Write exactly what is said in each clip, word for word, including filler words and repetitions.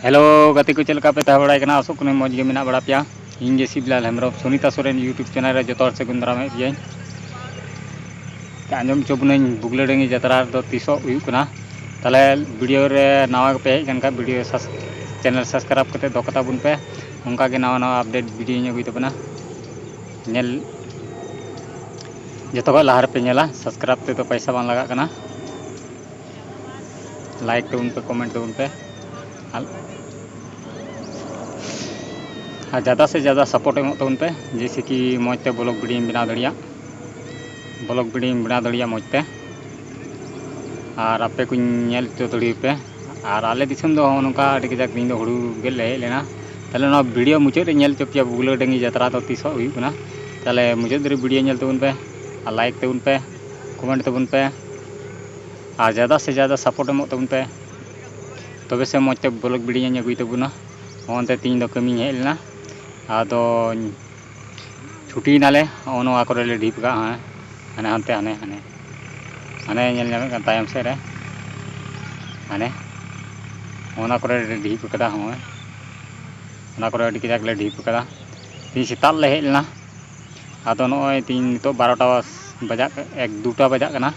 Hello ᱜᱟᱛᱮ ᱠᱚ, ᱪᱮᱫ ᱞᱮᱠᱟ ᱯᱮ ᱛᱟᱦᱮᱸ ᱵᱟᱲᱟᱭ ᱠᱟᱱᱟ? ᱟᱥᱚᱜ ᱠᱟᱹᱱᱟᱹᱧ ᱢᱚᱡᱽ ᱜᱮ ᱢᱮᱱᱟᱜ ᱵᱟᱲᱟ ᱯᱮᱭᱟ᱾ ᱤᱧ ᱜᱮ ᱥᱤᱵᱞᱟᱞ ᱦᱮᱢᱵᱨᱚᱢ, ᱥᱩᱱᱤᱛᱟ ᱥᱚᱨᱮᱱ YouTube ᱪᱮᱱᱮᱞ ᱨᱮ ᱡᱚᱛᱚ ᱦᱚᱲ ᱥᱟᱹᱜᱩᱱ ᱫᱟᱨᱟᱢᱮᱫ ᱯᱮᱭᱟᱹᱧ᱾ ᱟᱸᱡᱚᱢ ᱦᱚᱪᱚ ᱵᱚᱱᱟᱹᱧ ᱵᱩᱜᱽᱞᱟᱹ ᱰᱟᱹᱝᱜᱤ ᱡᱟᱛᱨᱟ ᱫᱚ ᱛᱤᱥᱚᱜ ᱦᱩᱭᱩᱜ ᱠᱟᱱᱟ᱾ ᱛᱟᱦᱚᱞᱮ ᱵᱷᱤᱰᱤᱭᱳ ᱨᱮ ᱱᱟᱣᱟ ᱜᱮᱯᱮ ᱦᱮᱡ ᱟᱠᱟᱱ ᱠᱷᱟᱱ ᱵᱷᱤᱰᱤᱭᱳ ᱥᱟᱥ-, ᱪᱮᱱᱮᱞ ᱥᱟᱵᱥᱠᱨᱟᱭᱤᱵᱽ ᱠᱟᱛᱮ ᱫᱚᱦᱚ ᱠᱟᱛᱟ ᱵᱚᱱ ᱯᱮ᱾ ᱚᱱᱠᱟ ᱜᱮ ᱱᱟᱣᱟ ᱱᱟᱣᱟ ᱟᱯᱰᱮᱴ ᱵᱷᱤᱰᱤᱭᱳᱧ ᱟᱹᱜᱩᱭ ᱛᱟᱵᱚᱱᱟ᱾ ᱧᱮᱞ ᱡᱚᱛᱚ ᱠᱷᱚᱱ ᱞᱟᱦᱟ ᱨᱮᱯᱮ ᱧᱮᱞᱟ, ᱥᱟᱵᱥᱠᱨᱟᱭᱤᱵᱽ ᱛᱮᱫᱚ ᱯᱚᱭᱥᱟ ᱵᱟᱝ ᱞᱟᱜᱟᱜ ᱠᱟᱱᱟ᱾ ᱞᱟᱭᱤᱠ ᱛᱟᱵᱚᱱ ᱯᱮ, ᱠᱚᱢᱮᱱᱴ ᱛᱟᱵᱚᱱ ᱯᱮ, ᱟᱨ, ᱟᱨ ᱡᱟᱫᱟ ᱥᱮ ᱡᱟᱫᱟ ᱥᱟᱯᱳᱨᱴ ᱮᱢᱚᱜ ᱛᱟᱵᱚᱱ ᱯᱮ, ᱡᱮᱭᱥᱮ ᱠᱤ ᱢᱚᱡᱽ ᱛᱮ ᱵᱞᱚᱜ ᱵᱷᱤᱰᱤᱭᱳᱧ ᱵᱮᱱᱟᱣ ᱫᱟᱲᱮᱭᱟᱜ, ᱵᱞᱚᱜ ᱵᱷᱤᱰᱤᱭᱳᱧ ᱵᱮᱱᱟᱣ ᱫᱟᱲᱮᱭᱟᱜ ᱢᱚᱡᱽ ᱛᱮ᱾ ᱟᱨ ᱟᱯᱮ ᱠᱚᱧ ᱧᱮᱞ ᱦᱚᱪᱚ ᱫᱟᱲᱮᱭᱟᱯᱮ᱾ ᱟᱨ ᱟᱞᱮ ᱫᱤᱥᱚᱢ ᱫᱚ ᱱᱚᱜᱼᱚ ᱱᱚᱝᱠᱟ ᱟᱹᱰᱤ ᱠᱟᱡᱟᱠ ᱛᱮᱦᱮᱧ ᱫᱚ ᱦᱩᱲᱩ ᱜᱮᱫ ᱞᱮ ᱦᱮᱡ ᱞᱮᱱᱟ᱾ ᱛᱟᱦᱞᱮ ᱱᱚᱣᱟ ᱵᱷᱤᱰᱤᱭᱳ ᱢᱩᱪᱟᱹᱫ ᱨᱮ ᱧᱮᱞ ᱦᱚᱪᱚ ᱯᱮᱭᱟ ᱵᱩᱜᱽᱞᱟᱹ ᱰᱟᱹᱝᱜᱤ ᱡᱟᱛᱨᱟ ᱫᱚ ᱛᱤᱥᱚᱜ ᱦᱩᱭᱩᱜ ᱠᱟᱱᱟ᱾ ᱛᱟᱦᱞᱮ ᱢᱩᱪᱟᱹᱫ ᱫᱷᱟᱹᱨᱤᱡ ᱵᱷᱤᱰᱤᱭᱳ ᱧᱮᱞ ᱛᱟᱵᱚᱱ ᱯᱮ, ᱟᱨ ᱞᱟᱭᱤᱠ ᱛᱟᱵᱚᱱ ᱯᱮ, ᱠᱚᱢᱮᱱᱴ ᱛᱟᱵᱚᱱ ᱯᱮ, ᱟᱨ ᱡᱟᱫᱟ ᱥᱮ ᱡᱟᱫᱟ ᱥᱟᱯᱳᱨᱴ ᱮᱢᱚᱜ ᱛᱟᱵᱚᱱ ᱯᱮ, ᱛᱚᱵᱮ ᱥᱮ ᱢᱚᱡᱽ ᱛᱮ ᱵᱞᱚᱜ ᱵᱷᱤᱰᱤᱭᱳᱧ ᱟᱹᱜᱩᱭ ᱛᱟᱵᱚᱱᱟ᱾ ᱱᱚᱜᱼᱚᱱᱛᱮ ᱛᱮᱦᱮᱧ ᱫᱚ ᱠᱟᱹᱢᱤᱧ ᱦᱮᱡ ᱞᱮᱱᱟ, ᱟᱫᱚ ᱪᱷᱩᱴᱤᱭᱮᱱᱟᱞᱮ᱾ ᱱᱚᱜᱼᱚ ᱱᱚᱣᱟ ᱠᱚᱨᱮ ᱞᱮ ᱰᱷᱤᱯ ᱠᱟᱜᱼᱟ, ᱦᱮᱸ, ᱦᱟᱱᱮ ᱦᱟᱱᱛᱮ, ᱦᱟᱱᱮ, ᱦᱟᱱᱮ, ᱦᱟᱱᱮ ᱧᱮᱞ ᱧᱟᱢᱮᱫ ᱠᱟᱱ ᱛᱟᱭᱚᱢ ᱥᱮᱫ ᱨᱮ, ᱦᱟᱱᱮ ᱚᱱᱟ ᱠᱚᱨᱮ ᱞᱮ ᱰᱷᱤᱯ ᱠᱟᱫᱟ᱾ ᱦᱚᱸᱜᱼᱚᱭ ᱚᱱᱟ ᱠᱚᱨᱮ ᱟᱹᱰᱤ ᱠᱟᱡᱟᱠ ᱞᱮ ᱰᱷᱤᱯ ᱠᱟᱫᱟ᱾ ᱛᱮᱦᱮᱧ ᱥᱮᱛᱟᱜ ᱞᱮ ᱦᱮᱡ ᱞᱮᱱᱟ, ᱟᱫᱚ ᱱᱚᱜᱼᱚᱭ ᱛᱮᱦᱮᱧ ᱱᱤᱛᱚᱜ ᱵᱟᱨᱚᱴᱟ ᱵᱟᱡᱟᱜ, ᱮᱠ, ᱫᱩᱴᱟ ᱵᱟᱡᱟᱜ ᱠᱟᱱᱟ,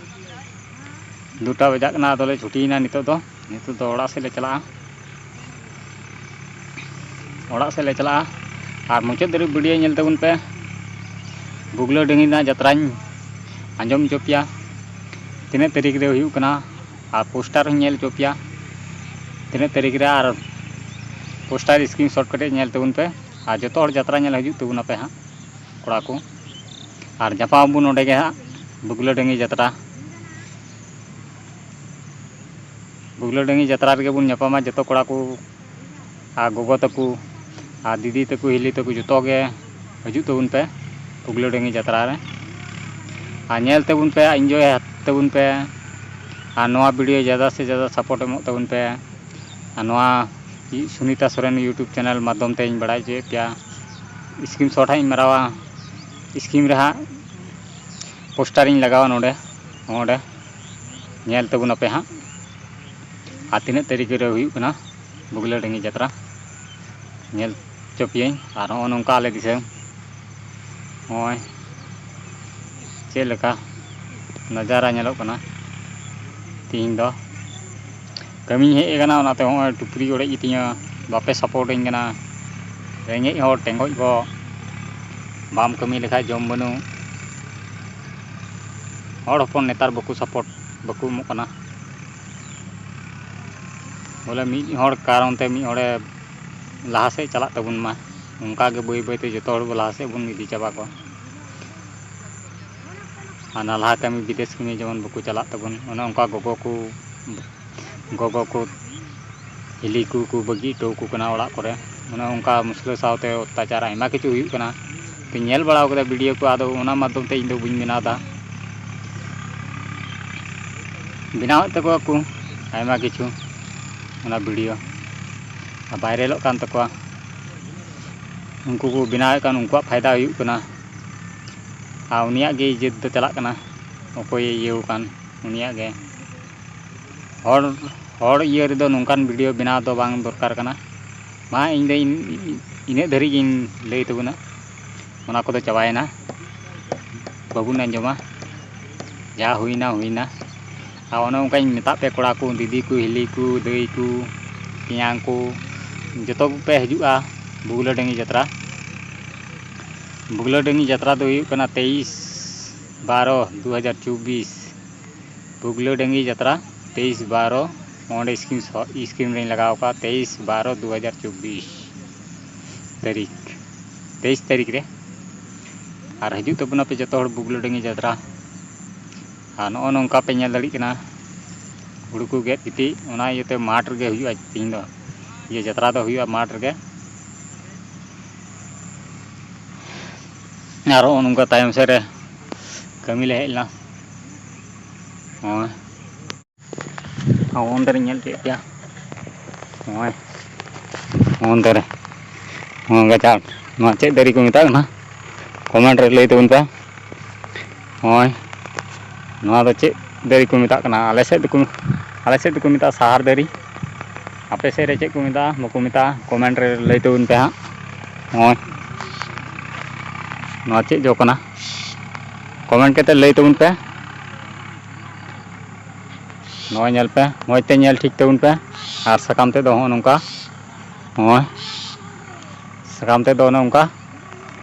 ᱫᱩᱴᱟ ᱵᱟᱡᱟᱜ ᱠᱟᱱᱟ᱾ ᱟᱫᱚᱞᱮ ᱪᱷᱩᱴᱤᱭᱮᱱᱟ ᱱᱤᱛᱚᱜ ᱫᱚ᱾ ᱱᱤᱛᱚᱜ ᱫᱚ ᱚᱲᱟᱜ ᱥᱮᱫ ᱞᱮ ᱪᱟᱞᱟᱜᱼᱟ᱾ ᱚᱲᱟᱜ ᱥᱮᱫ ᱞᱮ ᱪᱟᱞᱟᱜᱼᱟ᱾ ᱟᱨ ᱢᱩᱪᱟᱹᱫ ᱫᱷᱟᱹᱨᱤᱡ ᱵᱷᱤᱰᱤᱭᱳ ᱧᱮᱞ ᱛᱟᱵᱚᱱ ᱯᱮ᱾ ᱵᱩᱜᱽᱞᱟᱹ ᱰᱟᱹᱝᱜᱤ ᱨᱮᱱᱟᱜ ᱡᱟᱛᱨᱟᱧ ᱟᱸᱡᱚᱢ ᱦᱚᱪᱚ ᱯᱮᱭᱟ, ᱛᱤᱱᱟᱹᱜ ᱛᱟᱹᱨᱤᱠᱷ ᱨᱮ ᱦᱩᱭᱩᱜ ᱠᱟᱱᱟ᱾ ᱟᱨ ᱯᱳᱥᱴᱟᱨ ᱦᱚᱸᱧ ᱧᱮᱞ ᱦᱚᱪᱚ ᱯᱮᱭᱟ ᱛᱤᱱᱟᱹᱜ ᱛᱟᱹᱨᱤᱠᱷ ᱨᱮ᱾ ᱟᱨ ᱯᱳᱥᱴᱟᱨ ᱥᱠᱨᱤᱱᱥᱚᱴ ᱠᱟᱛᱮ ᱧᱮᱞ ᱛᱟᱵᱚᱱ ᱯᱮ᱾ ᱟᱨ ᱡᱚᱛᱚ ᱦᱚᱲ ᱡᱟᱛᱨᱟ ᱧᱮᱞ ᱦᱤᱡᱩᱜ ᱛᱟᱵᱚᱱᱟᱯᱮ ᱦᱟᱸᱜ, ᱠᱚᱲᱟ ᱠᱚ᱾ ᱟᱨ ᱧᱟᱯᱟᱢ ᱟᱵᱚᱱ ᱱᱚᱸᱰᱮ ᱜᱮ ᱦᱟᱸᱜ, ᱵᱩᱜᱽᱞᱟᱹ ᱰᱟᱹᱝᱜᱤ ᱡᱟᱛᱨᱟ᱾ ᱵᱩᱜᱽᱞᱟᱹ ᱰᱟᱹᱝᱜᱤ ᱡᱟᱛᱨᱟ ᱨᱮᱜᱮ ᱵᱚᱱ ᱧᱟᱯᱟᱢᱟ ᱡᱚᱛᱚ ᱠᱚᱲᱟ ᱠᱚ ᱟᱨ ᱜᱚᱜᱚ ᱛᱟᱠᱚ ᱟᱨ ᱫᱤᱫᱤ ᱛᱟᱠᱚ, ᱦᱤᱞᱤ ᱛᱟᱠᱚ, ᱡᱚᱛᱚ ᱜᱮ ᱦᱤᱡᱩᱜ ᱛᱟᱵᱚᱱ ᱯᱮ ᱵᱩᱜᱽᱞᱟᱹ ᱰᱟᱹᱝᱜᱤ ᱡᱟᱛᱨᱟ ᱨᱮ᱾ ᱟᱨ ᱧᱮᱞ ᱛᱟᱵᱚᱱ ᱯᱮ, ᱤᱱᱡᱚᱭ ᱛᱟᱵᱚᱱ ᱯᱮ᱾ ᱟᱨ ᱱᱚᱣᱟ ᱵᱷᱤᱰᱤᱭᱳ ᱡᱟᱫᱟ ᱥᱮ ᱡᱟᱫᱟ ᱥᱟᱯᱳᱨᱴ ᱮᱢᱚᱜ ᱛᱟᱵᱚᱱ ᱯᱮ᱾ ᱟᱨ ᱱᱚᱣᱟ ᱥᱩᱱᱤᱛᱟ ᱥᱚᱨᱮᱱ YouTube ᱪᱮᱱᱮᱞ ᱢᱟᱫᱽᱫᱷᱚᱢ ᱛᱮᱧ ᱵᱟᱲᱟᱭ ᱦᱚᱪᱚᱭᱮᱫ ᱯᱮᱭᱟ᱾ ᱥᱠᱨᱤᱱᱥᱚᱴ ᱦᱟᱸᱜ ᱤᱧ ᱢᱟᱨᱟᱣᱟ, ᱥᱠᱨᱤᱱ ᱨᱮ ᱦᱟᱸᱜ ᱯᱳᱥᱴᱟᱨᱤᱧ ᱞᱟᱜᱟᱣᱟ ᱱᱚᱰᱮ, ᱱᱚᱰᱮ ᱧᱮᱞ ᱛᱟᱵᱚᱱᱟᱯᱮ ᱦᱟᱸᱜ᱾ ᱟᱨ ᱛᱤᱱᱟᱹᱜ ᱛᱟᱹᱨᱤᱠᱷ ᱨᱮ ᱦᱩᱭᱩᱜ ᱠᱟᱱᱟ, ᱵᱩᱜᱽᱞᱟᱹᱰᱟᱹᱝᱜᱤ ᱡᱟᱛᱨᱟ ᱧᱮᱞ ᱦᱚᱪᱚ ᱯᱮᱭᱟᱹᱧ᱾ ᱟᱨ ᱱᱚᱜᱼᱚ ᱱᱚᱝᱠᱟ ᱟᱞᱮ ᱫᱤᱥᱚᱢ ᱱᱚᱜᱼᱚᱭ ᱪᱮᱫ ᱞᱮᱠᱟ ᱱᱟᱡᱟᱨᱟ ᱧᱮᱞᱚᱜ ᱠᱟᱱᱟ ᱛᱤᱦᱤᱧ ᱫᱚ᱾ ᱠᱟᱹᱢᱤᱧ ᱦᱮᱡ ᱟᱠᱟᱱᱟ, ᱚᱱᱟᱛᱮ ᱦᱚᱸᱜᱼᱚᱭ ᱴᱩᱯᱨᱤ ᱚᱲᱮᱡ ᱜᱮᱛᱤᱧᱟ, ᱵᱟᱯᱮ ᱥᱟᱯᱳᱨᱴ ᱟᱹᱧ ᱠᱟᱱᱟ᱾ ᱨᱮᱸᱜᱮᱡ ᱦᱚᱲ, ᱴᱮᱸᱜᱚᱡ ᱵᱚᱦᱚᱜ, ᱵᱟᱢ ᱠᱟᱹᱢᱤ ᱞᱮᱠᱷᱟᱡ ᱡᱚᱢ ᱵᱟᱹᱱᱩᱜ᱾ ᱦᱚᱲ ᱦᱚᱯᱚᱱ ᱱᱮᱛᱟᱨ ᱵᱟᱠᱚ ᱥᱟᱯᱳᱨᱴ, ᱵᱟᱠᱚ ᱮᱢᱚᱜ ᱠᱟᱱᱟ᱾ ᱵᱚᱞᱮ ᱢᱤᱫ ᱦᱚᱲ ᱠᱟᱨᱚᱱ ᱛᱮ ᱢᱤᱫ ᱦᱚᱲᱮ ᱞᱟᱦᱟ ᱥᱮᱫ ᱪᱟᱞᱟᱜ ᱛᱟᱵᱚᱱ ᱢᱟ, ᱚᱱᱠᱟ ᱜᱮ ᱵᱟᱹᱭ ᱵᱟᱹᱭ ᱛᱮ ᱡᱚᱛᱚ ᱦᱚᱲ ᱵᱚ ᱞᱟᱦᱟ ᱥᱮᱫ ᱵᱚᱱ ᱤᱫᱤ ᱪᱟᱵᱟ ᱠᱚᱣᱟ᱾ ᱟᱨ ᱱᱟᱞᱦᱟ ᱠᱟᱹᱢᱤ, ᱵᱤᱫᱮᱥ ᱠᱟᱹᱢᱤ ᱡᱮᱢᱚᱱ ᱵᱟᱠᱚ ᱪᱟᱞᱟᱜ ᱛᱟᱵᱚᱱ, ᱚᱱᱮ ᱚᱱᱠᱟ ᱜᱚᱜᱚ ᱠᱚ, ᱜᱚᱜᱚ ᱠᱚ ᱦᱤᱞᱤ ᱠᱚ ᱠᱚ ᱵᱟᱹᱜᱤ ᱦᱚᱴᱚ ᱟᱠᱚ ᱠᱟᱱᱟ ᱚᱲᱟᱜ ᱠᱚᱨᱮ᱾ ᱚᱱᱮ ᱚᱱᱠᱟ ᱢᱩᱥᱞᱟᱹ ᱥᱟᱶᱛᱮ ᱚᱛᱛᱟᱪᱟᱨ ᱟᱭᱢᱟ ᱠᱤᱪᱷᱩ ᱦᱩᱭᱩᱜ ᱠᱟᱱᱟ᱾ ᱛᱚ ᱧᱮᱞ ᱵᱟᱲᱟ ᱠᱟᱫᱟ ᱵᱷᱤᱰᱤᱭᱳ ᱠᱚ, ᱟᱫᱚ ᱚᱱᱟ ᱢᱟᱫᱽᱫᱷᱚᱢ ᱛᱮ ᱤᱧ ᱫᱚ ᱵᱟᱹᱧ ᱵᱮᱱᱟᱣ ᱮᱫᱟ᱾ ᱵᱮᱱᱟᱣᱮᱫ ᱛᱟᱠᱚᱣᱟ ᱠᱚ ᱟᱭᱢᱟ ᱠᱤᱪᱷᱩ ᱚᱱᱟ ᱵᱷᱤᱰᱤᱭᱳ, ᱟᱨ ᱵᱷᱟᱭᱨᱟᱞᱚᱜ ᱠᱟᱱ ᱛᱟᱠᱚᱣᱟ᱾ ᱩᱱᱠᱩ ᱠᱚ ᱵᱮᱱᱟᱣᱮᱫ ᱠᱟᱱ, ᱩᱱᱠᱩᱣᱟᱜ ᱯᱷᱟᱭᱫᱟ ᱦᱩᱭᱩᱜ ᱠᱟᱱᱟ, ᱟᱨ ᱩᱱᱤᱭᱟᱜ ᱜᱮ ᱤᱡᱽᱡᱚᱛ ᱫᱚ ᱪᱟᱞᱟᱜ ᱠᱟᱱᱟ, ᱚᱠᱚᱭᱮ ᱤᱭᱟᱹᱣ ᱠᱟᱱ ᱩᱱᱤᱭᱟᱜ ᱜᱮ᱾ ᱦᱚᱲ, ᱦᱚᱲ ᱤᱭᱟᱹ ᱨᱮᱫᱚ ᱱᱚᱝᱠᱟᱱ ᱵᱷᱤᱰᱤᱭᱳ ᱵᱮᱱᱟᱣ ᱫᱚ ᱵᱟᱝ ᱫᱚᱨᱠᱟᱨ ᱠᱟᱱᱟ᱾ ᱢᱟ ᱤᱧ ᱫᱚ ᱤᱱ-, ᱤᱱᱟᱹᱜ ᱫᱷᱟᱹᱨᱤᱡ ᱜᱤᱧ ᱞᱟᱹᱭ ᱛᱟᱵᱚᱱᱟ, ᱚᱱᱟ ᱠᱚᱫᱚ ᱪᱟᱵᱟᱭᱮᱱᱟ, ᱵᱟᱵᱚᱱ ᱟᱸᱡᱚᱢᱟ᱾ ᱡᱟ ᱦᱩᱭᱱᱟ ᱦᱩᱭᱱᱟ᱾ ᱟᱨ ᱚᱱᱮ ᱚᱱᱠᱟᱧ ᱢᱮᱛᱟᱫ ᱯᱮ ᱠᱚᱲᱟ ᱠᱚ, ᱫᱤᱫᱤ ᱠᱚ, ᱦᱤᱞᱤ ᱠᱚ, ᱫᱟᱹᱭ ᱠᱚ, ᱛᱮᱧᱟᱝ ᱠᱚ, ᱡᱚᱛᱚ ᱠᱚᱯᱮ ᱦᱤᱡᱩᱜᱼᱟ ᱵᱩᱜᱽᱞᱟᱹᱰᱟᱹᱝᱜᱤ ᱡᱟᱛᱨᱟ᱾ ᱵᱩᱜᱽᱞᱟᱹᱰᱟᱹᱝᱜᱤ ᱡᱟᱛᱨᱟ ᱫᱚ ᱦᱩᱭᱩᱜ ᱠᱟᱱᱟ ᱛᱮᱭᱤᱥ ᱵᱟᱨᱚ ᱫᱩ ᱦᱟᱡᱟᱨ ᱪᱚᱵᱵᱤᱥ᱾ ᱵᱩᱜᱽᱞᱟᱹᱰᱟᱹᱝᱜᱤ ᱡᱟᱛᱨᱟ ᱛᱮᱭᱤᱥ ᱵᱟᱨᱚ, ᱚᱸᱰᱮ ᱥᱠᱨᱤᱱ ᱥᱚ-, ᱥᱠᱨᱤᱱ ᱨᱮᱧ ᱞᱟᱜᱟᱣ ᱠᱟᱜᱼᱟ, ᱛᱮᱭᱤᱥ ᱵᱟᱨᱚ ᱫᱩ ᱦᱟᱡᱟᱨ ᱪᱚᱵᱵᱤᱥ ᱛᱟᱹᱨᱤᱠᱷ, ᱛᱮᱭᱤᱥ ᱛᱟᱹᱨᱤᱠᱷ ᱨᱮ᱾ ᱟᱨ ᱦᱤᱡᱩᱜ ᱛᱟᱵᱚᱱᱟᱯᱮ ᱡᱚᱛᱚ ᱦᱚᱲ ᱵᱩᱜᱽᱞᱟᱹᱰᱟᱹᱝᱜᱤ ᱡᱟᱛᱨᱟ᱾ ᱟᱨ ᱱᱚᱜᱼᱚ ᱱᱚᱝᱠᱟ ᱯᱮ ᱧᱮᱞ ᱫᱟᱲᱮᱭᱟᱜ ᱠᱟᱱᱟ ᱦᱩᱲᱩ ᱠᱚ ᱜᱮᱫ ᱜᱤᱛᱤᱡ, ᱚᱱᱟ ᱤᱭᱟᱹᱛᱮ ᱢᱟᱴᱷ ᱨᱮᱜᱮ ᱦᱩᱭᱩᱜᱼᱟ ᱛᱤᱦᱤᱧ ᱫᱚ, ᱤᱭᱟᱹ ᱡᱟᱛᱨᱟ ᱫᱚ ᱦᱩᱭᱩᱜᱼᱟ ᱢᱟᱴᱷ ᱨᱮᱜᱮ᱾ ᱟᱨ ᱱᱚᱜᱼᱚ ᱱᱚᱝᱠᱟ ᱛᱟᱭᱚᱢ ᱥᱮᱫ ᱨᱮ ᱠᱟᱹᱢᱤ ᱞᱮ ᱦᱮᱡ ᱞᱮᱱᱟ᱾ ᱱᱚᱜᱼᱚᱭ ᱚᱱᱛᱮ ᱨᱮᱧ ᱧᱮᱞ ᱦᱚᱪᱚᱭᱮᱫ ᱯᱮᱭᱟ᱾ ᱱᱚᱜᱼᱚᱭ ᱚᱱᱛᱮ ᱨᱮ, ᱱᱚᱣᱟ ᱜᱟᱡᱟᱲ, ᱱᱚᱣᱟ ᱪᱮᱫ ᱫᱟᱨᱮ ᱠᱚ ᱢᱮᱛᱟᱜ ᱠᱟᱱᱟ? ᱠᱚᱢᱮᱱᱴ ᱨᱮ ᱞᱟᱹᱭ ᱛᱟᱵᱚᱱ ᱯᱮ᱾ ᱱᱚᱜᱼᱚᱭ ᱱᱚᱣᱟ ᱫᱚ ᱪᱮᱫ ᱫᱟᱨᱮ ᱠᱚ ᱢᱮᱛᱟᱜ ᱠᱟᱱᱟ? ᱟᱞᱮ ᱥᱮᱫ ᱫᱚᱠᱚ, ᱟᱞᱮ ᱥᱮᱫ ᱫᱚᱠᱚ ᱢᱮᱛᱟᱜᱼᱟ ᱥᱟᱦᱟᱨ ᱫᱟᱨᱮ᱾ ᱟᱯᱮ ᱥᱮᱫ ᱨᱮ ᱪᱮᱫ ᱠᱚ ᱢᱮᱛᱟᱜᱼᱟ, ᱵᱟᱠᱚ ᱢᱮᱛᱟᱜᱼᱟ, ᱠᱚᱢᱮᱱᱴ ᱨᱮ ᱞᱟᱹᱭ ᱛᱟᱵᱚᱱ ᱯᱮ ᱦᱟᱸᱜ᱾ ᱱᱚᱜᱼᱚᱭ ᱱᱚᱣᱟ ᱪᱮᱫ ᱡᱚ ᱠᱟᱱᱟ, ᱠᱚᱢᱮᱱᱴ ᱠᱟᱛᱮ ᱞᱟᱹᱭ ᱛᱟᱵᱚᱱ ᱯᱮ᱾ ᱱᱚᱜᱼᱚᱭ ᱧᱮᱞ ᱯᱮ, ᱢᱚᱡᱽ ᱛᱮ ᱧᱮᱞ ᱴᱷᱤᱠ ᱛᱟᱵᱚᱱ ᱯᱮ᱾ ᱟᱨ ᱥᱟᱠᱟᱢ ᱛᱮᱫ ᱫᱚ ᱦᱚᱸᱜᱼᱚ ᱱᱚᱝᱠᱟ, ᱱᱚᱜᱼᱚᱭ ᱥᱟᱠᱟᱢ ᱛᱮᱫ ᱫᱚ ᱚᱱᱮ ᱚᱱᱠᱟ᱾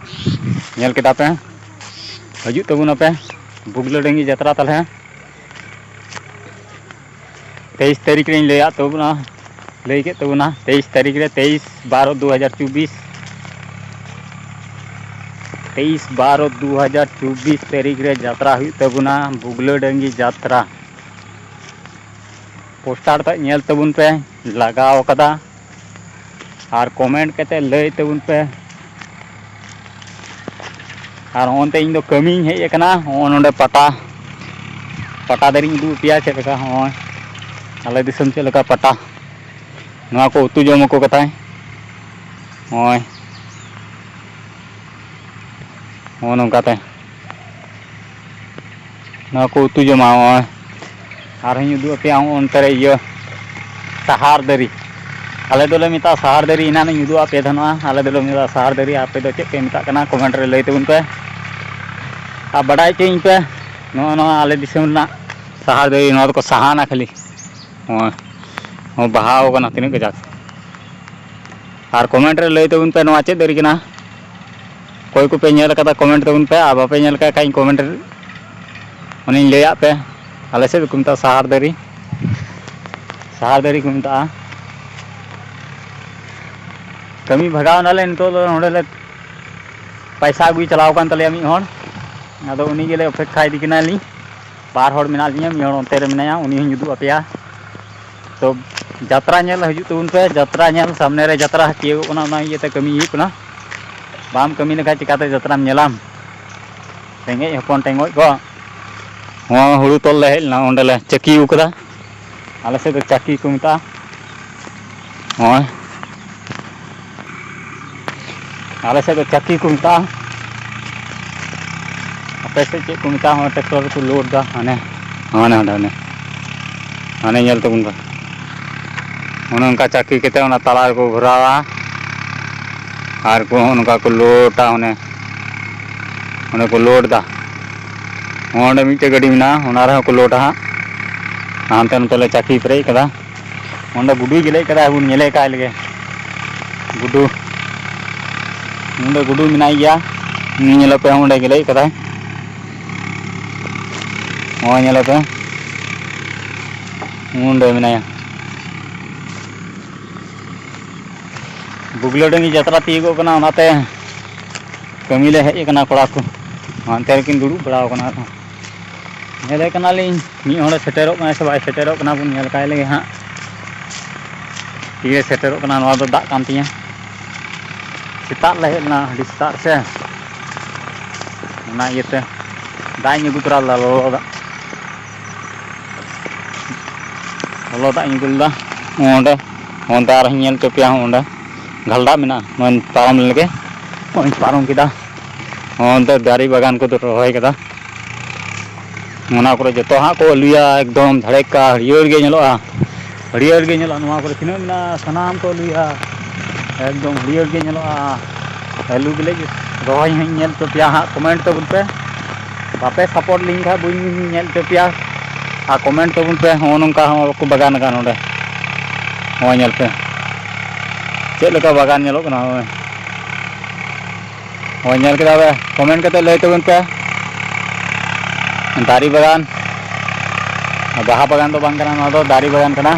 ᱧᱮᱞ ᱠᱮᱫᱟ ᱯᱮ, ᱦᱤᱡᱩᱜ ᱛᱟᱵᱚᱱᱟᱯᱮ ᱵᱩᱜᱞᱟᱹᱰᱟᱹᱝᱜᱤ ᱡᱟᱛᱨᱟ ᱛᱟᱞᱦᱮ᱾ ᱛᱮᱭᱤᱥ ᱛᱟᱹᱨᱤᱠᱷ ᱨᱮᱧ ᱞᱟᱹᱭᱟᱫ ᱛᱟᱵᱚᱱᱟ, ᱞᱟᱹᱭ ᱠᱮᱫ ᱛᱟᱵᱚᱱᱟ, ᱛᱮᱭᱤᱥ ᱛᱟᱹᱨᱤᱠᱷ ᱨᱮ, ᱛᱮᱭᱤᱥ ᱵᱟᱨᱚ ᱫᱩ ᱦᱟᱡᱟᱨ ᱪᱚᱵᱵᱤᱥ, ᱛᱮᱭᱤᱥ ᱵᱟᱨᱚ ᱫᱩ ᱦᱟᱡᱟᱨ ᱪᱚᱵᱵᱤᱥ ᱛᱟᱹᱨᱤᱠᱷ ᱨᱮ ᱡᱟᱛᱨᱟ ᱦᱩᱭᱩᱜ ᱛᱟᱵᱚᱱᱟ ᱵᱩᱜᱞᱟᱹᱰᱟᱹᱝᱜᱤ ᱡᱟᱛᱨᱟ᱾ ᱯᱳᱥᱴᱟᱨ ᱛᱮᱫ ᱧᱮᱞ ᱛᱟᱵᱚᱱ ᱯᱮ, ᱞᱟᱜᱟᱣ ᱠᱟᱫᱟ᱾ ᱟᱨ ᱠᱚᱢᱮᱱᱴ ᱠᱟᱛᱮ ᱞᱟᱹᱭ ᱛᱟᱵᱚᱱ ᱯᱮ᱾ ᱟᱨ ᱦᱚᱸᱜᱼᱚᱱᱛᱮ ᱤᱧ ᱫᱚ ᱠᱟᱹᱢᱤᱧ ᱦᱮᱡ ᱟᱠᱟᱱᱟ᱾ ᱦᱚᱸᱜᱼᱚ ᱱᱚᱰᱮ ᱯᱟᱴᱟ, ᱯᱟᱴᱟ ᱫᱟᱨᱮᱧ ᱩᱫᱩᱜ ᱟᱯᱮᱭᱟ ᱪᱮᱫ ᱞᱮᱠᱟ᱾ ᱦᱚᱸᱜᱼᱚᱭ ᱟᱞᱮ ᱫᱤᱥᱚᱢ ᱪᱮᱫ ᱞᱮᱠᱟ ᱯᱟᱴᱟ, ᱱᱚᱣᱟ ᱠᱚ ᱩᱛᱩ ᱡᱚᱢ ᱟᱠᱚ ᱠᱟᱛᱷᱟᱭ᱾ ᱦᱚᱸᱜᱼᱚᱭ, ᱦᱚᱸᱜᱼᱚ ᱱᱚᱝᱠᱟᱛᱮ ᱱᱚᱣᱟ ᱠᱚ ᱩᱛᱩ ᱡᱚᱢᱟ᱾ ᱱᱚᱜᱼᱚᱭ ᱟᱨᱦᱚᱸᱧ ᱩᱫᱩᱜ ᱟᱯᱮᱭᱟ, ᱦᱚᱸᱜᱼᱚ ᱚᱱᱛᱮ ᱨᱮ ᱤᱭᱟᱹ ᱥᱟᱦᱟᱨ ᱫᱟᱨᱮ᱾ ᱟᱞᱮ ᱫᱚᱞᱮ ᱢᱮᱛᱟᱜᱼᱟ ᱥᱟᱦᱟᱨ ᱫᱟᱨᱮ, ᱮᱱᱟᱱ ᱤᱧ ᱩᱫᱩᱜ ᱟᱯᱮ ᱛᱟᱦᱮᱱᱟ᱾ ᱟᱞᱮ ᱫᱚᱞᱮ ᱢᱮᱛᱟᱜᱼᱟ ᱥᱟᱦᱟᱨ ᱫᱟᱨᱮ, ᱟᱯᱮ ᱫᱚ ᱪᱮᱫ ᱯᱮ ᱢᱮᱛᱟᱜ ᱠᱟᱱᱟ, ᱠᱚᱢᱮᱱᱴ ᱨᱮ ᱞᱟᱹᱭ ᱛᱟᱵᱚᱱ ᱯᱮ ᱟᱨ ᱵᱟᱰᱟᱭ ᱦᱚᱪᱚᱭᱤᱧ ᱯᱮ᱾ ᱱᱚᱜᱼᱚ ᱱᱚᱣᱟ ᱟᱞᱮ ᱫᱤᱥᱚᱢ ᱨᱮᱱᱟᱜ ᱥᱟᱦᱟᱨ ᱫᱟᱨᱮ, ᱱᱚᱣᱟ ᱫᱚᱠᱚ ᱥᱟᱦᱟᱱᱟ ᱠᱷᱟᱹᱞᱤ᱾ ᱱᱚᱜᱼᱚᱭ, ᱱᱚᱜᱼᱚᱭ ᱵᱟᱦᱟᱣ ᱠᱟᱱᱟ ᱛᱤᱱᱟᱹᱜ ᱠᱟᱡᱟᱠ᱾ ᱟᱨ ᱠᱚᱢᱮᱱᱴ ᱨᱮ ᱞᱟᱹᱭ ᱛᱟᱵᱚᱱ ᱯᱮ ᱱᱚᱣᱟ ᱪᱮᱫ ᱫᱟᱨᱮ ᱠᱟᱱᱟ᱾ ᱚᱠᱚᱭ ᱠᱚᱯᱮ ᱧᱮᱞ ᱠᱟᱫᱟ ᱠᱚᱢᱮᱱᱴ ᱛᱟᱵᱚᱱ ᱯᱮ, ᱟᱨ ᱵᱟᱯᱮ ᱧᱮᱞ ᱠᱟᱜ ᱠᱷᱟᱡ ᱠᱚᱢᱮᱱᱴ ᱨᱮ ᱚᱱᱮᱧ ᱞᱟᱹᱭᱟᱫ ᱯᱮ᱾ ᱟᱞᱮ ᱥᱮᱫ ᱫᱚᱠᱚ ᱢᱮᱛᱟᱜᱼᱟ ᱥᱟᱦᱟᱨ ᱫᱟᱨᱮ, ᱥᱟᱦᱟᱨ ᱫᱟᱨᱮ ᱠᱚ ᱢᱮᱛᱟᱜᱼᱟ᱾ ᱠᱟᱹᱢᱤ ᱵᱷᱟᱜᱟᱣ ᱱᱟᱞᱮ, ᱱᱤᱛᱚᱜ ᱫᱚ ᱱᱚᱸᱰᱮ ᱞᱮ ᱯᱟᱭᱥᱟ ᱟᱹᱜᱩᱭ ᱪᱟᱞᱟᱣ ᱟᱠᱟᱱ ᱛᱟᱞᱮᱭᱟ ᱢᱤᱫ ᱦᱚᱲ, ᱟᱫᱚ ᱩᱱᱤ ᱜᱮᱞᱮ ᱚᱯᱮᱠᱠᱷᱟ ᱤᱫᱤ ᱠᱟᱱᱟᱞᱤᱧ᱾ ᱵᱟᱨ ᱦᱚᱲ ᱢᱮᱱᱟᱜ ᱞᱤᱧᱟ, ᱢᱤᱫ ᱦᱚᱲ ᱚᱱᱛᱮ ᱨᱮ ᱢᱮᱱᱟᱭᱟ, ᱩᱱᱤ ᱦᱚᱸᱧ ᱩᱫᱩᱜ ᱟᱯᱮᱭᱟ᱾ ᱛᱚ ᱡᱟᱛᱨᱟ ᱧᱮᱞ ᱦᱤᱡᱩᱜ ᱛᱟᱵᱚᱱ ᱯᱮ, ᱡᱟᱛᱨᱟ ᱧᱮᱞ ᱥᱟᱢᱱᱮ ᱨᱮ ᱡᱟᱛᱨᱟ ᱛᱤᱭᱳᱜᱚᱜ ᱠᱟᱱᱟ, ᱚᱱᱟ ᱤᱭᱟᱹᱛᱮ ᱠᱟᱹᱢᱤ ᱦᱩᱭᱩᱜ ᱠᱟᱱᱟ᱾ ᱵᱟᱢ ᱠᱟᱹᱢᱤ ᱞᱮᱠᱷᱟᱱ ᱪᱤᱠᱟᱹᱛᱮ ᱡᱟᱛᱨᱟᱢ ᱧᱮᱞᱟᱢ? ᱨᱮᱸᱜᱮᱡ ᱦᱚᱯᱚᱱ ᱴᱮᱸᱜᱚᱡ ᱠᱚ ᱦᱚᱸ ᱦᱩᱲᱩ ᱛᱚᱞ ᱞᱮ ᱦᱮᱡ ᱞᱮᱱᱟ, ᱚᱸᱰᱮ ᱞᱮ ᱪᱟᱹᱠᱤ ᱟᱠᱟᱫᱟ᱾ ᱟᱞᱮ ᱥᱮᱫ ᱫᱚ ᱪᱟᱹᱠᱤ ᱠᱚ ᱢᱮᱛᱟᱜᱼᱟ᱾ ᱦᱚᱸ, ᱟᱞᱮ ᱥᱮᱫ ᱫᱚ ᱪᱟᱹᱠᱤ ᱠᱚ ᱢᱮᱛᱟᱜᱼᱟ᱾ ᱟᱯᱮ ᱥᱮᱫ ᱪᱮᱫ ᱠᱚ ᱢᱮᱛᱟᱜᱼᱟ? ᱦᱚᱸ, ᱴᱨᱟᱠᱴᱚᱨ ᱨᱮᱠᱚ ᱞᱳᱰ ᱫᱟ, ᱦᱟᱱᱮ, ᱦᱟᱱᱮ, ᱦᱟᱸᱰᱮ, ᱦᱟᱱᱮ, ᱦᱟᱱᱮ ᱧᱮᱞ ᱛᱟᱵᱚᱱ ᱯᱮ᱾ ᱚᱱᱮ ᱚᱱᱠᱟ ᱪᱟᱹᱠᱤ ᱠᱟᱛᱮ ᱚᱱᱟ ᱛᱟᱞᱟ ᱨᱮᱠᱚ ᱵᱷᱚᱨᱟᱣᱟ᱾ ᱟᱨ ᱠᱚ ᱱᱚᱜᱼᱚ ᱱᱚᱝᱠᱟ ᱠᱚ ᱞᱳᱰᱟ, ᱚᱱᱮ ᱚᱸᱰᱮ ᱠᱚ ᱞᱳᱰ ᱫᱟ᱾ ᱚᱸᱰᱮ ᱢᱤᱫᱴᱮᱡ ᱜᱟᱹᱰᱤ ᱢᱮᱱᱟᱜᱼᱟ, ᱚᱱᱟ ᱨᱮᱦᱚᱸ ᱠᱚ ᱞᱳᱰᱟ ᱦᱟᱸᱜ᱾ ᱦᱟᱱᱛᱮ ᱱᱚᱛᱮ ᱞᱮ ᱪᱟᱹᱠᱤ ᱯᱮᱨᱮᱡ ᱠᱟᱫᱟ᱾ ᱚᱸᱰᱮ ᱜᱩᱰᱩᱭ ᱜᱮᱞᱮᱡ ᱠᱟᱫᱟ, ᱵᱚᱱ ᱧᱮᱞᱮ ᱠᱟᱭ ᱞᱮᱜᱮ᱾ ᱜᱩᱰᱩ, ᱚᱸᱰᱮ ᱜᱩᱰᱩ ᱢᱮᱱᱟᱭ ᱜᱮᱭᱟ, ᱩᱱᱤ ᱧᱮᱞᱚᱜ ᱯᱮ, ᱚᱸᱰᱮ ᱜᱮᱞᱮᱡ ᱠᱟᱫᱟᱭ᱾ ᱱᱚᱜᱼᱚᱭ ᱧᱮᱞᱚᱜ ᱯᱮ, ᱚᱸᱰᱮ ᱢᱮᱱᱟᱭᱟ᱾ ᱵᱩᱜᱽᱞᱟᱹᱰᱟᱹᱝᱜᱤ ᱡᱟᱛᱨᱟ ᱛᱤᱭᱳᱜᱚᱜ ᱠᱟᱱᱟ, ᱚᱱᱟᱛᱮ ᱠᱟᱹᱢᱤ ᱞᱮ ᱦᱮᱡ ᱟᱠᱟᱱᱟ ᱠᱚᱲᱟ ᱠᱚ᱾ ᱦᱟᱱᱛᱮ ᱨᱮᱠᱤᱱ ᱫᱩᱲᱩᱵ ᱵᱟᱲᱟ ᱟᱠᱟᱱᱟ ᱟᱨᱦᱚᱸ᱾ ᱧᱮᱞᱮ ᱠᱟᱱᱟᱞᱤᱧ, ᱢᱤᱫ ᱦᱚᱲᱮ ᱥᱮᱴᱮᱨᱚᱜ ᱠᱟᱱᱟ ᱥᱮ ᱵᱟᱭ ᱥᱮᱴᱮᱨᱚᱜ ᱠᱟᱱᱟ, ᱵᱚᱱ ᱧᱮᱞ ᱠᱟᱭ ᱞᱮᱜᱮ ᱦᱟᱸᱜ᱾ ᱛᱤᱨᱮ ᱥᱮᱴᱮᱨᱚᱜ ᱠᱟᱱᱟ, ᱱᱚᱣᱟ ᱫᱚ ᱫᱟᱜ ᱠᱟᱱ ᱛᱤᱧᱟᱹ᱾ ᱥᱮᱛᱟᱜ ᱞᱮ ᱦᱮᱡ ᱞᱮᱱᱟ, ᱟᱹᱰᱤ ᱥᱮᱛᱟᱜ ᱨᱮᱥᱮ, ᱚᱱᱟ ᱤᱭᱟᱹᱛᱮ ᱫᱟᱜ ᱤᱧ ᱟᱹᱜᱩ ᱛᱚᱨᱟ ᱞᱮᱫᱟ, ᱞᱚᱞᱚ ᱫᱟᱜ᱾ ᱞᱚᱞᱚ ᱫᱟᱜ ᱤᱧ ᱟᱹᱜᱩ ᱞᱮᱫᱟ᱾ ᱚᱸᱰᱮ, ᱚᱸᱰᱮ ᱟᱨᱦᱚᱸᱧ ᱧᱮᱞ ᱦᱚᱪᱚ ᱯᱮᱭᱟ᱾ ᱚᱸᱰᱮ ᱜᱷᱟᱞᱰᱟᱜ ᱢᱮᱱᱟᱜᱼᱟ, ᱱᱚᱜᱼᱚᱭ ᱯᱟᱨᱚᱢ ᱞᱮᱱ ᱜᱮ, ᱱᱚᱜᱼᱚᱭ ᱯᱟᱨᱚᱢ ᱠᱮᱫᱟ᱾ ᱚᱸᱰᱮ ᱫᱟᱨᱮ ᱵᱟᱜᱟᱱ ᱠᱚ ᱨᱚᱦᱚᱭ ᱠᱟᱫᱟ᱾ ᱚᱱᱟ ᱠᱚᱨᱮ ᱡᱚᱛᱚ ᱦᱟᱸᱜ ᱠᱚ ᱟᱹᱞᱩᱭᱟ, ᱮᱠᱫᱚᱢ ᱫᱷᱟᱲᱮᱠᱟ ᱦᱟᱹᱨᱭᱟᱹᱲ ᱜᱮ ᱧᱮᱞᱚᱜᱼᱟ᱾ ᱦᱟᱹᱨᱭᱟᱹᱲ ᱜᱮ ᱧᱮᱞᱚᱜᱼᱟ, ᱱᱚᱣᱟ ᱠᱚᱨᱮ ᱛᱤᱱᱟᱹᱜ ᱢᱮᱱᱟᱜᱼᱟ, ᱥᱟᱱᱟᱢ ᱠᱚ ᱟᱹᱞᱩᱭᱟ, ᱮᱠᱫᱚᱢ ᱦᱟᱹᱨᱭᱟᱹᱲ ᱜᱮ ᱧᱮᱞᱚᱜᱼᱟ᱾ ᱟᱹᱞᱩ ᱜᱮᱞᱮ ᱨᱚᱦᱚᱭ ᱦᱚᱸᱧ ᱧᱮᱞ ᱦᱚᱪᱚ ᱯᱮᱭᱟ ᱦᱟᱸᱜ, ᱠᱚᱢᱮᱱᱴ ᱛᱟᱵᱚᱱ ᱯᱮ᱾ ᱵᱟᱯᱮ ᱥᱟᱯᱳᱨᱴ ᱞᱤᱧ ᱠᱷᱟᱱ ᱵᱟᱹᱧ ᱧᱮᱞ ᱦᱚᱪᱚ ᱯᱮᱭᱟ᱾ ᱟᱨ ᱠᱚᱢᱮᱱᱴ ᱛᱟᱵᱚᱱ ᱯᱮ, ᱦᱚᱸᱜᱼᱚ ᱱᱚᱝᱠᱟ ᱦᱚᱸ ᱵᱟᱠᱚ ᱵᱟᱜᱟᱱ ᱟᱠᱟᱫ ᱱᱚᱰᱮ᱾ ᱦᱚᱸᱜᱼᱚᱭ ᱧᱮᱞ ᱯᱮ, ᱪᱮᱫ ᱞᱮᱠᱟ ᱵᱟᱜᱟᱱ ᱧᱮᱞᱚᱜ ᱠᱟᱱᱟ᱾ ᱦᱚᱸᱜᱼᱚᱭ, ᱦᱳᱭ, ᱧᱮᱞ ᱠᱮᱫᱟ ᱯᱮ, ᱠᱚᱢᱮᱱᱴ ᱠᱟᱛᱮ ᱞᱟᱹᱭ ᱛᱟᱵᱚᱱ ᱯᱮ᱾ ᱫᱟᱨᱮ ᱵᱟᱜᱟᱱ, ᱵᱟᱦᱟ ᱵᱟᱜᱟᱱ ᱫᱚ ᱵᱟᱝ ᱠᱟᱱᱟ, ᱱᱚᱣᱟ ᱫᱚ ᱫᱟᱨᱮ ᱵᱟᱜᱟᱱ ᱠᱟᱱᱟ᱾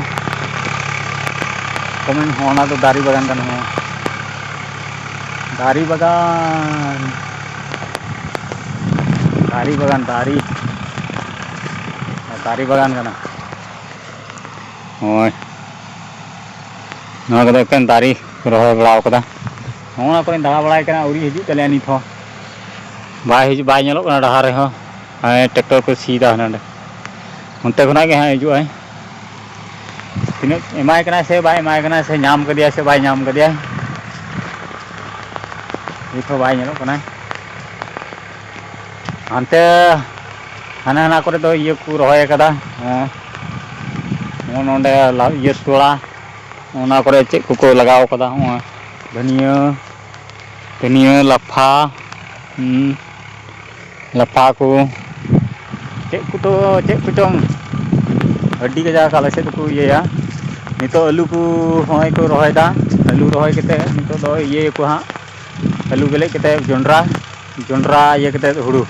ᱠᱚᱢᱮᱱᱴ ᱦᱚᱸ, ᱚᱱᱟ ᱫᱚ ᱫᱟᱨᱮ ᱵᱟᱜᱟᱱ ᱠᱟᱱᱟ᱾ ᱦᱚᱸ, ᱫᱟᱨᱮ ᱵᱟᱜᱟᱱ, ᱫᱟᱨᱮ ᱵᱟᱜᱟᱱ, ᱫᱟᱨᱮ, ᱫᱟᱨᱮ ᱵᱟᱜᱟᱱ ᱠᱟᱱᱟ᱾ ᱦᱳᱭ, ᱱᱚᱣᱟ ᱠᱚᱫᱚ ᱮᱠᱮᱱ ᱫᱟᱨᱮ ᱠᱚ ᱨᱚᱦᱚᱭ ᱵᱟᱲᱟ ᱠᱟᱫᱟ᱾ ᱱᱚᱜᱼᱚ ᱱᱚᱣᱟ ᱠᱚᱨᱮᱧ ᱫᱟᱬᱟ ᱵᱟᱲᱟᱭ ᱠᱟᱱᱟ, ᱟᱹᱣᱨᱤ ᱦᱤᱡᱩᱜ ᱛᱟᱞᱮᱭᱟ ᱱᱤᱛ ᱦᱚᱸ᱾ ᱵᱟᱭ ᱦᱤᱡᱩᱜ, ᱵᱟᱭ ᱧᱮᱞᱚᱜ ᱠᱟᱱᱟ ᱰᱟᱦᱟᱨ ᱨᱮᱦᱚᱸ᱾ ᱦᱮᱸ, ᱴᱨᱟᱠᱴᱚᱨ ᱠᱚ ᱥᱤᱭᱮᱫᱟ ᱦᱟᱸᱰᱮ ᱱᱟᱰᱮ᱾ ᱚᱱᱛᱮ ᱠᱷᱚᱱᱟᱜ ᱜᱮ ᱦᱟᱸᱜ ᱦᱤᱡᱩᱜ ᱟᱭ᱾ ᱛᱤᱱᱟᱹᱜ ᱮᱢᱟᱭ ᱠᱟᱱᱟᱭ ᱥᱮ ᱵᱟᱭ ᱮᱢᱟᱭ ᱠᱟᱱᱟ, ᱥᱮ ᱧᱟᱢ ᱠᱟᱫᱮᱭᱟ ᱥᱮ ᱵᱟᱭ ᱧᱟᱢ ᱠᱟᱫᱮᱭᱟ, ᱱᱤᱛ ᱦᱚᱸ ᱵᱟᱭ ᱧᱮᱞᱚᱜ ᱠᱟᱱᱟ᱾ ᱦᱟᱱᱛᱮ ᱦᱟᱱᱟ ᱦᱟᱱᱟ ᱠᱚᱨᱮ ᱫᱚ ᱤᱭᱟᱹ ᱠᱚ ᱨᱚᱦᱚᱭ ᱠᱟᱫᱟ᱾ ᱦᱚᱸ, ᱦᱚᱸ, ᱱᱚᱰᱮ ᱞᱟ-, ᱤᱭᱟᱹ ᱛᱚᱲᱟ, ᱚᱱᱟ ᱠᱚᱨᱮ ᱪᱮᱫ ᱠᱚᱠᱚ ᱞᱟᱜᱟᱣ ᱠᱟᱫᱟ, ᱦᱚᱸᱜᱼᱚᱭ ᱫᱷᱟᱹᱱᱤᱭᱟᱹ, ᱫᱷᱟᱹᱱᱤᱭᱟᱹ, ᱞᱟᱯᱷᱟ, ᱦᱩᱸ, ᱞᱟᱯᱷᱟ ᱠᱚ, ᱪᱮᱫ ᱠᱚᱫᱚ, ᱪᱮᱫ ᱠᱚᱪᱚᱝ ᱟᱹᱰᱤ ᱠᱟᱡᱟᱠ ᱟᱞᱮ ᱥᱮᱫ ᱫᱚᱠᱚ ᱤᱭᱟᱹᱭᱟ᱾ ᱱᱤᱛᱚᱜ ᱟᱹᱞᱩ ᱠᱚ ᱦᱚᱸᱜᱼᱚᱭ ᱠᱚ ᱨᱚᱦᱚᱭᱫᱟ, ᱟᱹᱞᱩ ᱨᱚᱦᱚᱭ ᱠᱟᱛᱮᱫ ᱱᱤᱛᱚᱜ ᱫᱚ ᱤᱭᱟᱹᱭᱟᱠᱚ ᱦᱟᱸᱜ, ᱟᱹᱞᱩ ᱜᱮᱞᱮᱡ ᱠᱟᱛᱮᱫ ᱡᱚᱸᱰᱨᱟ, ᱡᱚᱸᱰᱨᱟ ᱤᱭᱟᱹ ᱠᱟᱛᱮᱫ ᱦᱩᱲᱩ᱾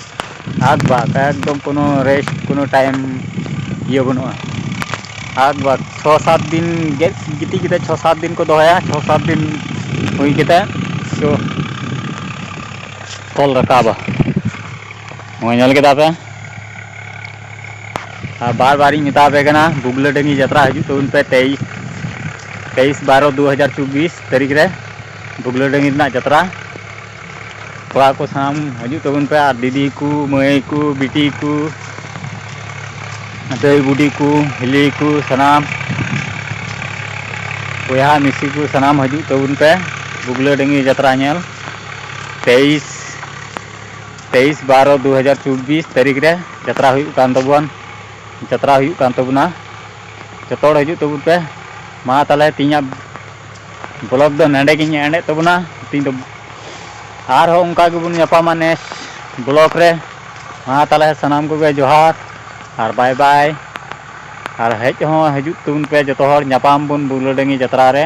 ᱟᱨ ᱵᱟᱥ, ᱮᱠᱫᱚᱢ ᱠᱳᱱᱳ rest, ᱠᱳᱱᱳ time ᱤᱭᱟᱹ ᱵᱟᱹᱱᱩᱜᱼᱟ᱾ ᱟᱨ ᱵᱟᱥ, ᱪᱷᱚ ᱥᱟᱛ ᱫᱤᱱ ᱜᱮᱫ ᱜᱤᱛᱤᱡ ᱠᱟᱛᱮᱫ ᱪᱷᱚ ᱥᱟᱛ ᱫᱤᱱ ᱠᱚ ᱫᱚᱦᱚᱭᱟ᱾ ᱪᱷᱚ ᱥᱟᱛ ᱫᱤᱱ ᱦᱩᱭ ᱠᱟᱛᱮᱫ ᱛᱚ ᱛᱚᱞ ᱨᱟᱠᱟᱵᱟ᱾ ᱱᱚᱜᱼᱚᱭ ᱧᱮᱞ ᱠᱮᱫᱟ ᱯᱮ᱾ ᱟᱨ ᱵᱟᱨ ᱵᱟᱨᱤᱧ ᱢᱮᱛᱟ ᱯᱮ ᱠᱟᱱᱟ, ᱵᱩᱜᱞᱟᱹᱰᱟᱹᱝᱜᱤ ᱡᱟᱛᱨᱟ ᱦᱤᱡᱩᱜ ᱛᱟᱵᱚᱱ ᱯᱮ ᱛᱮᱭᱤᱥ, ᱛᱮᱭᱤᱥ ᱵᱟᱨᱚ ᱫᱩ ᱦᱟᱡᱟᱨ ᱪᱚᱵᱵᱤᱥ ᱛᱟᱹᱨᱤᱠᱷ ᱨᱮ ᱵᱩᱜᱞᱟᱹᱰᱟᱹᱝᱜᱤ ᱨᱮᱱᱟᱜ ᱡᱟᱛᱨᱟ᱾ ᱠᱚᱲᱟ ᱠᱚ ᱥᱟᱱᱟᱢ ᱦᱤᱡᱩᱜ ᱛᱟᱵᱚᱱ ᱯᱮ, ᱟᱨ ᱫᱤᱫᱤ ᱠᱚ, ᱢᱟᱹᱭ ᱠᱚ, ᱵᱤᱴᱤ ᱠᱚ, ᱫᱟᱹᱭ ᱵᱩᱰᱤ ᱠᱚ, ᱦᱤᱞᱤ ᱠᱚ, ᱥᱟᱱᱟᱢ ᱵᱚᱭᱦᱟ ᱢᱤᱥᱤ ᱠᱚ ᱥᱟᱱᱟᱢ ᱦᱤᱡᱩᱜ ᱛᱟᱵᱚᱱ ᱯᱮ ᱵᱩᱜᱞᱟᱹᱰᱟᱹᱝᱜᱤ ᱡᱟᱛᱨᱟ ᱧᱮᱞ᱾ ᱛᱮᱭᱤᱥ, ᱛᱮᱭᱤᱥ ᱵᱟᱨᱚ ᱫᱩ ᱦᱟᱡᱟᱨ ᱪᱚᱵᱵᱤᱥ ᱛᱟᱹᱨᱤᱠᱷ ᱨᱮ ᱡᱟᱛᱨᱟ ᱦᱩᱭᱩᱜ ᱠᱟᱱ ᱛᱟᱵᱚᱱ, ᱡᱟᱛᱨᱟ ᱦᱩᱭᱩᱜ ᱠᱟᱱ ᱛᱟᱵᱚᱱᱟ᱾ ᱡᱚᱛᱚ ᱦᱚᱲ ᱦᱤᱡᱩᱜ ᱛᱟᱵᱚᱱ ᱯᱮ᱾ ᱢᱟ ᱛᱟᱦᱚᱞᱮ ᱛᱮᱦᱮᱧᱟᱜ vlog ᱫᱚ ᱱᱚᱸᱰᱮ ᱜᱤᱧ ᱮᱱᱰᱮᱫ ᱛᱟᱵᱚᱱᱟ᱾ ᱛᱮᱦᱮᱧ ᱫᱚ ᱟᱨᱦᱚᱸ ᱚᱱᱠᱟ ᱜᱮᱵᱚᱱ ᱧᱟᱯᱟᱢᱟ next vlog ᱨᱮ᱾ ᱢᱟ ᱛᱟᱦᱚᱞᱮ ᱥᱟᱱᱟᱢ ᱠᱚᱜᱮ ᱡᱚᱦᱟᱨ ᱟᱨ bye bye᱾ ᱟᱨ ᱦᱮᱡ ᱦᱚᱸ ᱦᱤᱡᱩᱜ ᱛᱟᱵᱚᱱ ᱯᱮ, ᱡᱚᱛᱚ ᱦᱚᱲ ᱧᱟᱯᱟᱢ ᱵᱚᱱ ᱵᱩᱜᱞᱟᱹᱰᱟᱹᱝᱜᱤ ᱡᱟᱛᱨᱟ ᱨᱮ᱾